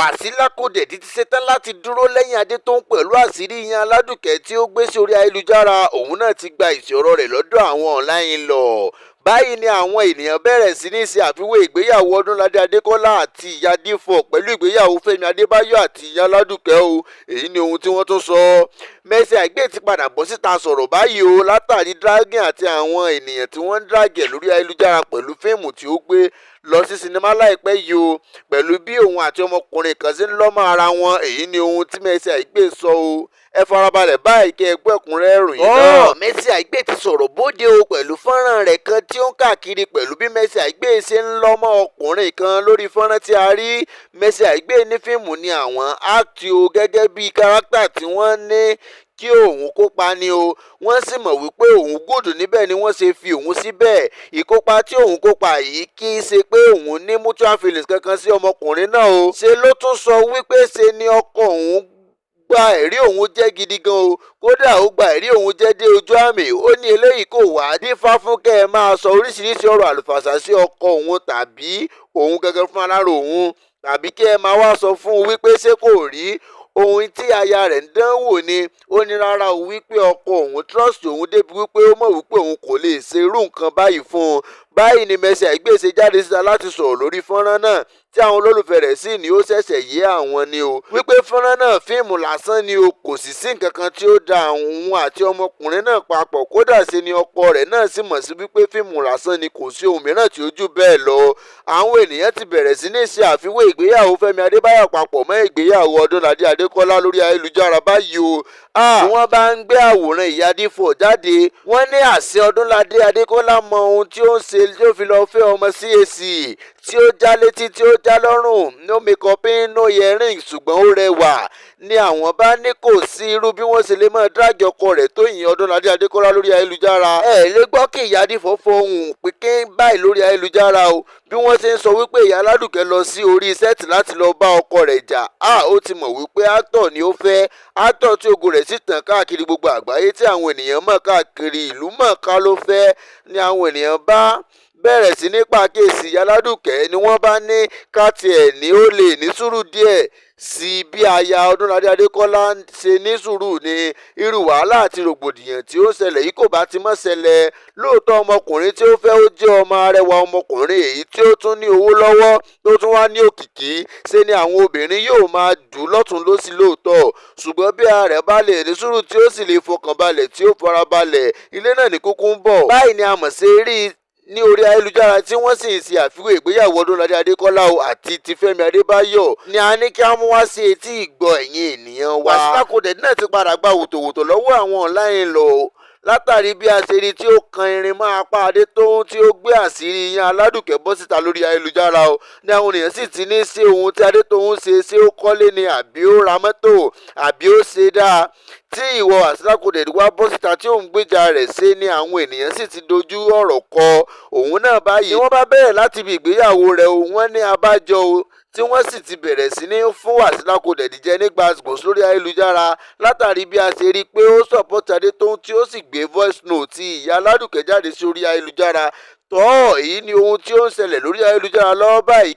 Wasila Coded ti ṣetán láti dúró lẹ́yìn Adétòun pẹ̀lú àṣírí ìyẹn Aládùkẹ́ tí ó gbé sí orí ayélujára. Òun náà ti gba ìsì ọ̀rọ̀ rẹ̀ lọ́dọ̀ àwọn online lọ. Báyìí ni àwọn ènìyàn bẹ̀rẹ̀ sí ní ṣe àfiwé ìgbéyàwó Ọdúnládé Adékọ́lá àti ìyá D4 pẹ̀lú ìgbéyàwó Fẹ́mi Adébáyọ̀ àti ìyá Aládùkẹ́ o. Èyí ni ohun tí wọ́n tún sọ. Mercy Aigbe ti padà bọ́ síta sọ̀rọ̀ báyìí o, látàrí dragging àti àwọn ènìyàn tí wọ́n ń drag ẹ̀ lórí ayélujára pẹ̀lú fíìmù tí ó gbé lọ sí sinimá láìpẹ́ yìí o, pẹ̀lú bí òun àti ọmọkùnrin kan ṣe ń lọ́mọ ara wọn. Èyí ni ohun tí Mercy Aigbe sọ o. Ẹ farabalẹ̀ báyìí kí ẹ gbọ́ ẹ̀kúnrẹ́rẹ́ ìròyìn náà. Mercy Aigbe ti sọ̀rọ̀ bóde o pẹ̀lú fọ́nrán rẹ̀ kan tí ó ń káàkiri, pẹ̀lú bí Mercy Aigbe ṣe ń lọ́mọ ọkùnrin kan lórí fọ́nrán tí a rí. Mercy Aigbe ní fíìmù ni àwọn act o, gẹ́gẹ́ bí character tí wọ́n ní kí òun kópa ni o. Wọ́n sì mọ̀ wípé òun good níbẹ̀ ni wọ́n ṣe fi òun síbẹ̀. Ìkópa tí òun kópa yìí, kì í ṣe pé òun ní mutual feelings kankan sí ọmọkùnrin náà o. Ṣe ló tún sọ wípé ṣe ni ọkọ òun gba ẹ̀rí òun jẹ́ gidi gan o. Kódà, ó gba ẹ̀rí òun jẹ́ dé ojú àmì. Ó ní eléyìí kò wá dífá fún kẹ́ ẹ máa sọ oríṣiríṣi ọ̀rọ̀ àlùfàṣà sí ọkọ òun tàbí òun gẹ́gẹ́ fún alára òun, tàbí kí ẹ máa wá sọ fún un wípé ṣé kò rí ohun tí aya rẹ̀ ń dán wò ni. Ó ní rárá o, wípé ọkọ òun trust òun débi wípé ó mọ̀ wípé òun kò lè ṣe irú nǹkan báyìí fún un. Báyìí ni Mercy Aigbe ṣe jáde síta láti sọ̀rọ̀ lórí fọ́nrán náà, tí àwọn olólùfẹ́ rẹ̀ sì ní ó ṣẹ̀ṣẹ̀ yé àwọn ni o, wípé fọ́nrán náà, fíìmù lásán ni o. Kò sì sí nǹkan kan tí ó da òun àti ọmọkùnrin náà papọ̀. Kódà, ṣe ni ọkọ rẹ̀ náà sì mọ̀ sí wípé fíìmù lásán ni, kò sí ohun mìíràn tí ó jù bẹ́ẹ̀ lọ. Àwọn ènìyàn ti bẹ̀rẹ̀ sí ní ṣe àfiwé ìgbéyàwó Fẹ́mi Adébáyọ̀ papọ̀ mọ́ ìgbéyàwó Ọdúnládé Adékọ́lá lórí ayélujára báyìí o. Bí wọ́n bá ń gbé àwòrán ìyá D4 jáde, wọ́n ní àṣẹ Ọdúnládé Adékọ́lá mọ ohun tí ó ń ṣe tí ó fi lọ́ọ́ fẹ́ ọmọ CAC tí ó já létí, tí ó já lọ́rùn, no makeup, no earring, ṣùgbọ́n ó rẹwà, ni àwọn bá ní kò sí irú bí wọ́n ṣe lè máa drag ọkọ rẹ̀ tó yìn Ọdúnládé Adékọ́lá lórí ayélujára. Ẹ lè gbọ́ kí ìyá D4 fohùn pínpín báyìí lórí ayélujára o. Bí wọ́n ṣe ń sọ wípé ìyá Aládùkẹ́ lọ sí orí set láti lọ bá ọkọ rẹ̀ jà á, ó ti mọ̀ wípé actor ni ó fẹ́, actor tí ògo rẹ̀ sì tàn káàkiri gbogbo àgbáyé, tí àwọn ènìyàn mọ̀ káàkiri ìlú mọ̀ọ́ká ló fẹ́, ni àwọn ènìyàn bá bẹ̀rẹ̀ sí ní pàkíyèsí Aládùkẹ́, ni wọ́n bá ní ká tiẹ̀ ní ó lè ní sùúrù díẹ̀ sí bí aya Ọdúnládé Adékọ́lá ṣe ní sùúrù ní irú wàhálà àti rògbòdìyàn tí ó ń ṣẹlẹ̀ yìí kò bá ti mọ́ ṣẹlẹ̀. Lóòótọ́, ọmọkùnrin tí ó fẹ́, ó jẹ́ ọmọ arẹwà ọmọkùnrin, èyí tí ó tún ní owó lọ́wọ́, tó tún wá ní òkìkí. Ṣe ni àwọn obìnrin yóò máa dù lọ́tún lọ́sì lóòótọ́, ṣùgbọ́n bí ara rẹ̀ bá lè ní sùúrù, tí ó sì lè fọkànbalẹ̀, tí ó farabalẹ̀, ilé náà ní kúkú ń bọ̀. Báyìí ni a mọ̀ sí rí ní orí ayélujára tí wọ́n sì ń ṣe àfiwé ìgbéyàwó Ọdúnládé Adékọ́lá o àti ti Fẹ́mi Adébáyọ̀, ni a ní kí á mú wá sí etí ìgbọ́ ẹ̀yin ènìyàn wa. Wasila Coded náà ti padà gba wòtòwòtò lọ́wọ́ àwọn online lọ, látàrí bí a ṣe rí tí ó kan irin mọ́ apá Adétóun, tí ó gbé àṣírí yan Aládùkẹ́ bọ́ síta lórí ayélujára o, ní àwọn ènìyàn sì ti ní ṣé ohun tí Adétóun ṣe, ṣé ó kọ́lé ni, àbí ó ra mọ́tò, àbí ó ṣe dáa tí ìwọ Wasila Coded wá bọ́ síta tí òun gbèjà rẹ̀ ṣe, ni àwọn ènìyàn sì ti dojú ọ̀rọ̀ kọ òun náà. Báyìí ni wọ́n bá bẹ̀rẹ̀ láti ibi ìgbéyàwó rẹ̀ o. Wọ́n ní abájọ o tí wọ́n sì ti bẹ̀rẹ̀ sí ní fún Wasila Coded jẹ ní gbàgbós lórí ayélujára, látàrí bí a ṣe rí i pé ó support Adétóun, tí ó sì gbé voice note ti ìyá Aládùkẹ́ jáde sí orí ayélujára tọ́. Èyí ni ohun tí ó ń ṣẹlẹ̀ lórí ayélujára lọ́wọ́ báyìí.